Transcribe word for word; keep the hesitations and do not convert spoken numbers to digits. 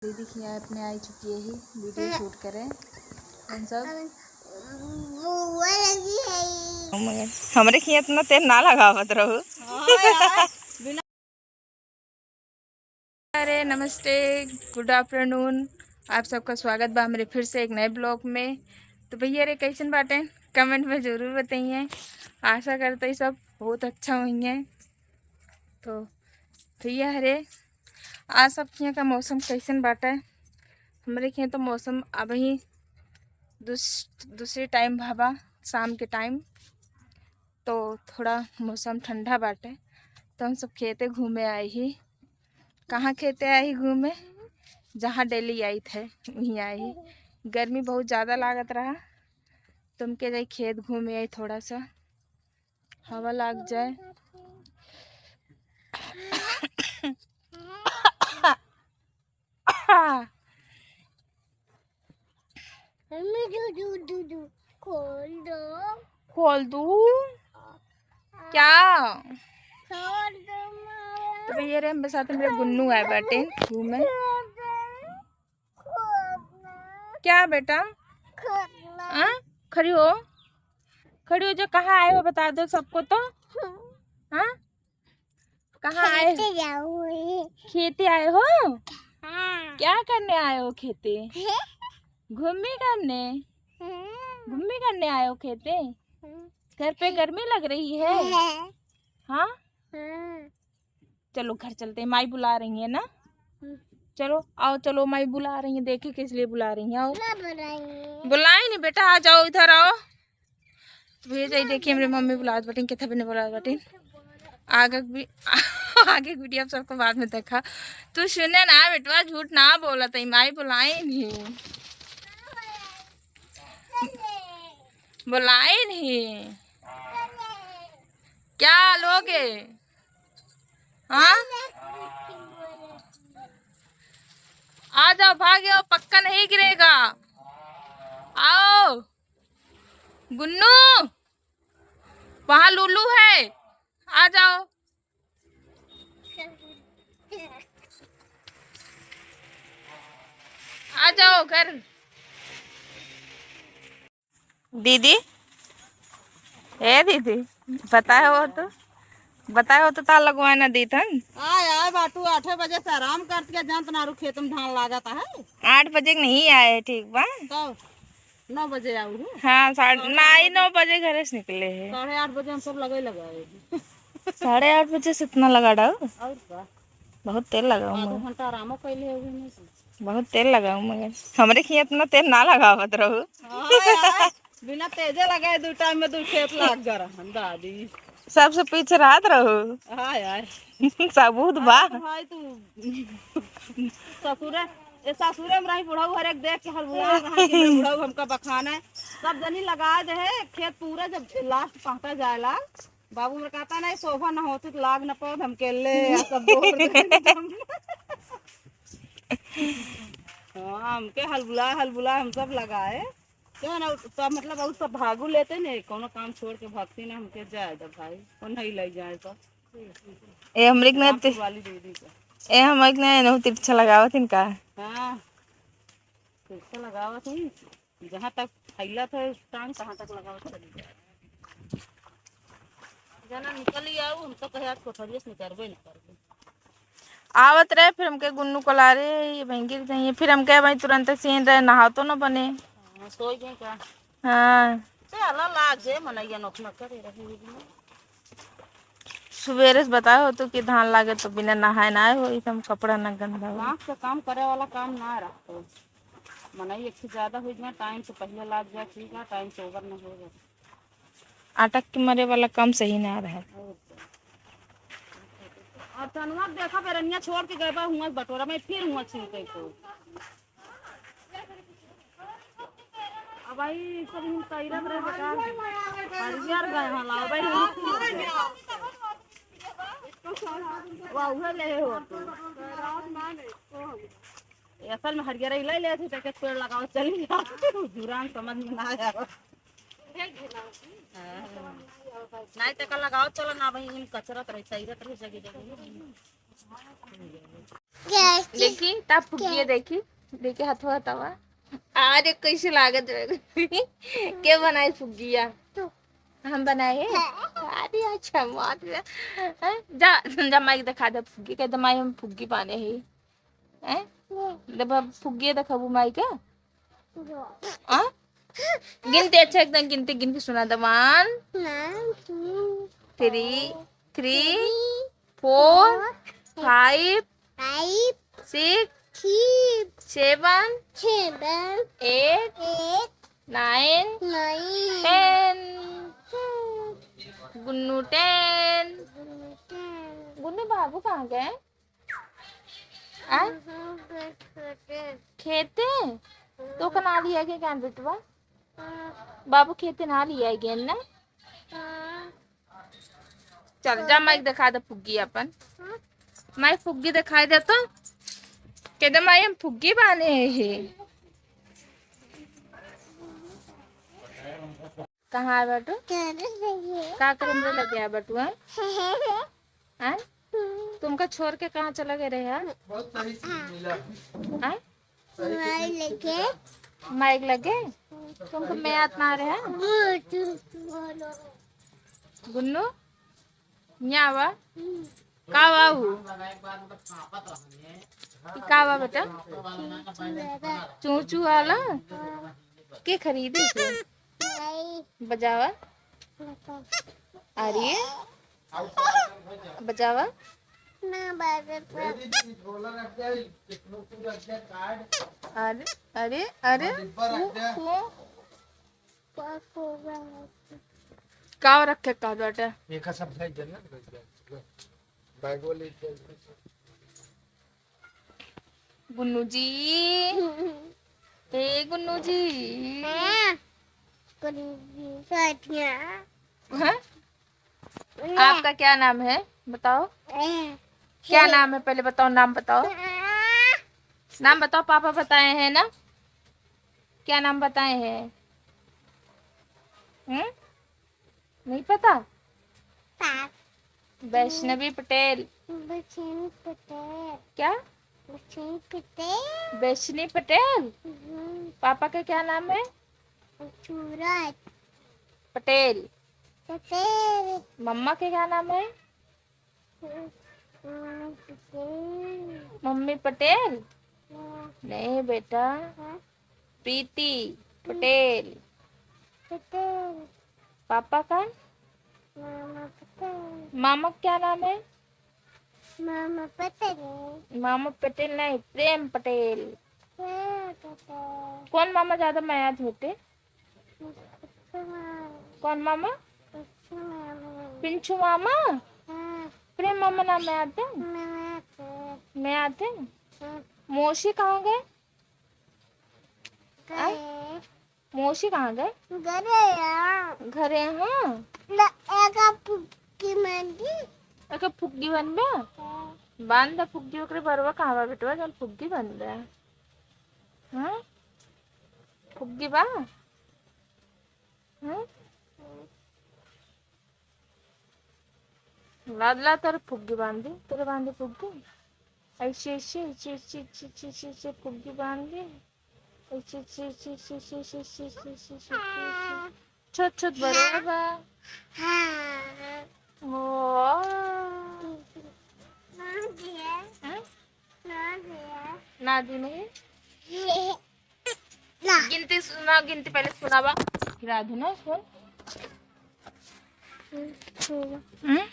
दीदी खिया अपने आई चुकी है ही वीडियो शूट करे। हम सब बुआ लगी है। हमरे खिया इतना तेल ना लगावत रहू। अरे नमस्ते, गुड आफ्टरनून। आप सबका स्वागत बा हमरे फिर से एक नए ब्लॉग में। तो भैया रे, कैसन बाटे, कमेंट में जरूर बताइए। आशा करते ही सब बहुत अच्छा होइए। तो भैया रे, आज सब खिया का मौसम कैसन बाटे? हमरे खिया तो मौसम अबही दूस-, दूसरे टाइम भावा, शाम के टाइम, तो थोड़ा मौसम ठंडा बाटे। तो हम सब खेते घूमे आए ही। कहाँ खेते आए ही घूमे? जहाँ डेली आई थे, वहीं आए ही। गर्मी बहुत ज़्यादा लागत रहा, तो हमके जाई खेत घूमे आई, थोड़ा सा हवा लाग जाए। मम्मी, दू, दू, दू, दू, खोल दो। खोल दू? क्या? खोल दो, मामा। तो भैया रे, हम साथ में गुन्नू आए बाटे घूमे। खोल दो। क्या बेटा? खोल दो। हाँ? खड़ी हो, खड़ी हो जो। कहाँ आए हो बता दो सबको तो। हाँ। हाँ? कहाँ आए? खेते जाओ। खेते आए हो? हाँ। क्या करने आए हो खेते? हैं? घूमे करने? हम्म। घूमे करने आए हो खेते? हम्म। घर पे गर्मी लग रही है? हैं। हाँ? हम्म। चलो घर चलते हैं, माई बुला रही है ना? हम्म। चलो आओ, चलो माई बुला रही है, देखी किस लिए बुला रही है। आओ। ना बुलाइए। बुलाई नहीं बेटा, आ जाओ, इधर आओ। तो भैया जाई देखिए, हमरे मम्मी बुलात बाटिन, कितना बने बुलात बाटिन। आगे भी, आगे वीडियो आप सबको बाद में देखा। तू सुने ना बेटवा, झूठ ना बोलत है, माई बुलाई नहीं, बुलाई नहीं। क्या लोगे? हाँ, आ जाओ, भाग जाओ, पक्का नहीं गिरेगा। आओ। गुन्नू, वहाँ लूलू है, आ जाओ, आ जाओ घर। दीदी, ए दीदी, बताए हो तो, बताए हो तो तार लगवाए ना दीतन। आय, आय बाटू, आठे बजे से आराम करत के जानत ना रू खेत में धान लागत है। आठ बजे के नहीं आए, ठीक बा। तो नौ बजे आऊ हूँ। हाँ, साढ़े, साढ़े आठ नाई बजे। नौ बजे घरे से निकले है। साढ़े आठ बजे हम सब लगे लगाए। साढ़े आठ बजे से इतना लगा डाल। और का? बहुत तेल लगाओ आधो मगर। घंटा आरामो कैले हो गए नहीं। बहुत तेल लगाओ मगर। हमरे खिया इतना तेल ना लगावत रहू। हाँ यार, बिना तेजे लगाए दू टाइम में दू खेत लाग जा रहन दादी। सबसे पीछे रहत रहू। हाँ यार। सबूत बा। अरे भाई तू ससुरे, ए ससुरे में रही बुढ़ऊ हर एक देख के हर बुढ़ा रहा कि बुढ़ऊ हमका बखाना है। सब जनी लगा दे है खेत पूरा, जब लास्ट पहुंचा जाएला बाबू मेरे कहता नहीं शोभा ना होती तो लाग ना पाओ, हम के ले आ सब बोर दे। हाँ, हमके हलबुला हलबुला हम सब लगाए। क्यों ना, तो मतलब और सब भागू लेते नहीं, कोनो काम छोड़ के भक्ति ना हमके जाए जब भाई, वो नहीं ले जाए तो। ए हमरे के ना रामपुर ते-, वाली दीदी का। ए हमरे के ना एनहु तिरछा लगावत हिन का? हाँ, तिरछा लगावत ही। जहाँ तक फैलत है टांग, तहाँ तक लगावत चली जाए। जना निकल ही आऊ, हम तो कहे आज कोठरिया से निकलबे न करबे। आवत रहे, फिर हमके गुन्नू कोलारे, ये बहन गिर जाइए, फिर हमके वहीं तुरंत सीन रहे, नहा तो न बने। हाँ, सोई गए का? हाँ। चला लाग जे मनैया नोख नोख करे रही। सुबेरे से बताए हो तू कि धान लागे तो बिना नहाए ना होई, तो हम कपड़ा ना गंदा हो। आँख से काम करे वाला काम ना रखो। मनई एक से ज्यादा हो जाए, टाइम से पहले लाग जाए, ठीक है, टाइम से ओवर ना हो जाए। अटक के मरे वाला काम सही ना रहे। और क्या। और तनुआ देखा, बेरनिया छोड़ के गए बा हुआ बटोरा में, फिर हुआ छीन के को। अब भाई, सब हम तैरत रहे बेकार। हरियर गए हैं, लाओ भाई, हम वाह, उहे ले हो तू। ये असल में हरियर ही ले ले थे, तो एक पेड़ लगाओ, चली जाओ। जुरान समझ में ना आया। हाँ। नहीं तो का लगाओ, चलो ना भाई, हम कचरत रही, तैरत रही जगह जगह। देखी, ता फुग्गिया देखी, देखी हथवा हथवा। अरे, कैसे लागत रहे? के बनाए फुग्गिया? हम बनाए हैं? अरे, अच्छा, मत बे-, हैं? जा, जा माई के दिखा दे फुग्गी, कह दे, "माई, हम फुग्गी बाने हैं।" हैं? जब हम फुग्गिया दिखाबू माई का? आ? गिनती अच्छा एकदम गिनती गिन के सुना दे। One, three, three, four, five, six, seven, eight, nine, ten. गुन्नू ten. गुन्नू बाबू कहाँ गए? आ? खेते? तो कना लिया के क्या बेटवा? बाबू खेते ना लिया गए ना? चल, जा माइक दिखा दे फुग्गी अपन। माइक फुग्गी दिखाई दे तो। कह दे, "माई, हम फुग्गी बाने हैं।" कहाँ है बाटू? का करे में लगे है बाटू, हाँ? हाँ? तुमका छोड़ के कहाँ चला गए रहे, हाँ? बहुत सही चीज मिला। हाँ? माइक लगे। माइक लगे? तुमको मैं याद ना रहे, हाँ? गुन्नू? न्या बा? का बा ऊ? ई का बा बेटा? चूचू वाला? के खरीदे से? बजावा। अरे, बजावा। ना बाजत बा। अरे, अरे, अरे, ऊ, ऊ। का रखे का बाटे? एका सब सही जन ना, बैगो ले चल। गुन्नू जी, ए गुन्नू जी। हाँ, गुन्नू जी, साथिया। हाँ? आपका क्या नाम है, बताओ। क्या नाम है, पहले बताओ, नाम बताओ। नाम बताओ, पापा बताए हैं ना? क्या नाम बताए हैं? हम्म? नहीं पता? वैष्णवी पटेल। वैष्णवी पटेल। क्या? वैष्णवी पटेल। वैष्णवी पटेल? हम्म। पापा का क्या नाम है? सूरज। पटेल। पटेल। मम्मा के क्या नाम है? मम्मी पटेल। मम्मी पटेल? हाँ। नहीं बेटा। हाँ। प्रीति पटेल। पटेल। पापा का? मामा पटेल। मामा का क्या नाम है? मामा पटेल। मामा पटेल नहीं, प्रेम पटेल। प्रेम पटेल। कौन मामा ज्यादा मयाज होते? पिंचू मामा। कौन मामा? पिंचू मामा। पिंचू मामा? हाँ। प्रेम मामा ना मयाज है? मयाज है। मयाज है? हाँ। मौसी कहाँ गए? गए। मौसी कहाँ गए? घरे हैं। घरे हैं? ना, एका फुग्गी मंडी। एका फुग्गी बनबे? हाँ। बांध द फुग्गी, ओकरे बरवा कहाँ बा बेटवा, जौन फुग्गी बनबे? हाँ? फुग्गी बा? हाँ? ला, ला, तोरे फुग्गी बांधी, तोरे बांधी फुग्गी। ऐसे, ऐसे, ऐसे फुग्गी बांधी। ऐसे, ऐसे, ऐसे, ऐसे, ऐसे, ऐसे, ऐसे, ऐसे, ऐसे, ऐसे। छोट, छोट बरवा बा। हाँ। ओ। ना दिया। हाँ? ना दिया। ना दी नहीं? ये। ना। गिनती सुना, गिनती पहले सुनावा। गिरा दे ना, सुन। हम्म?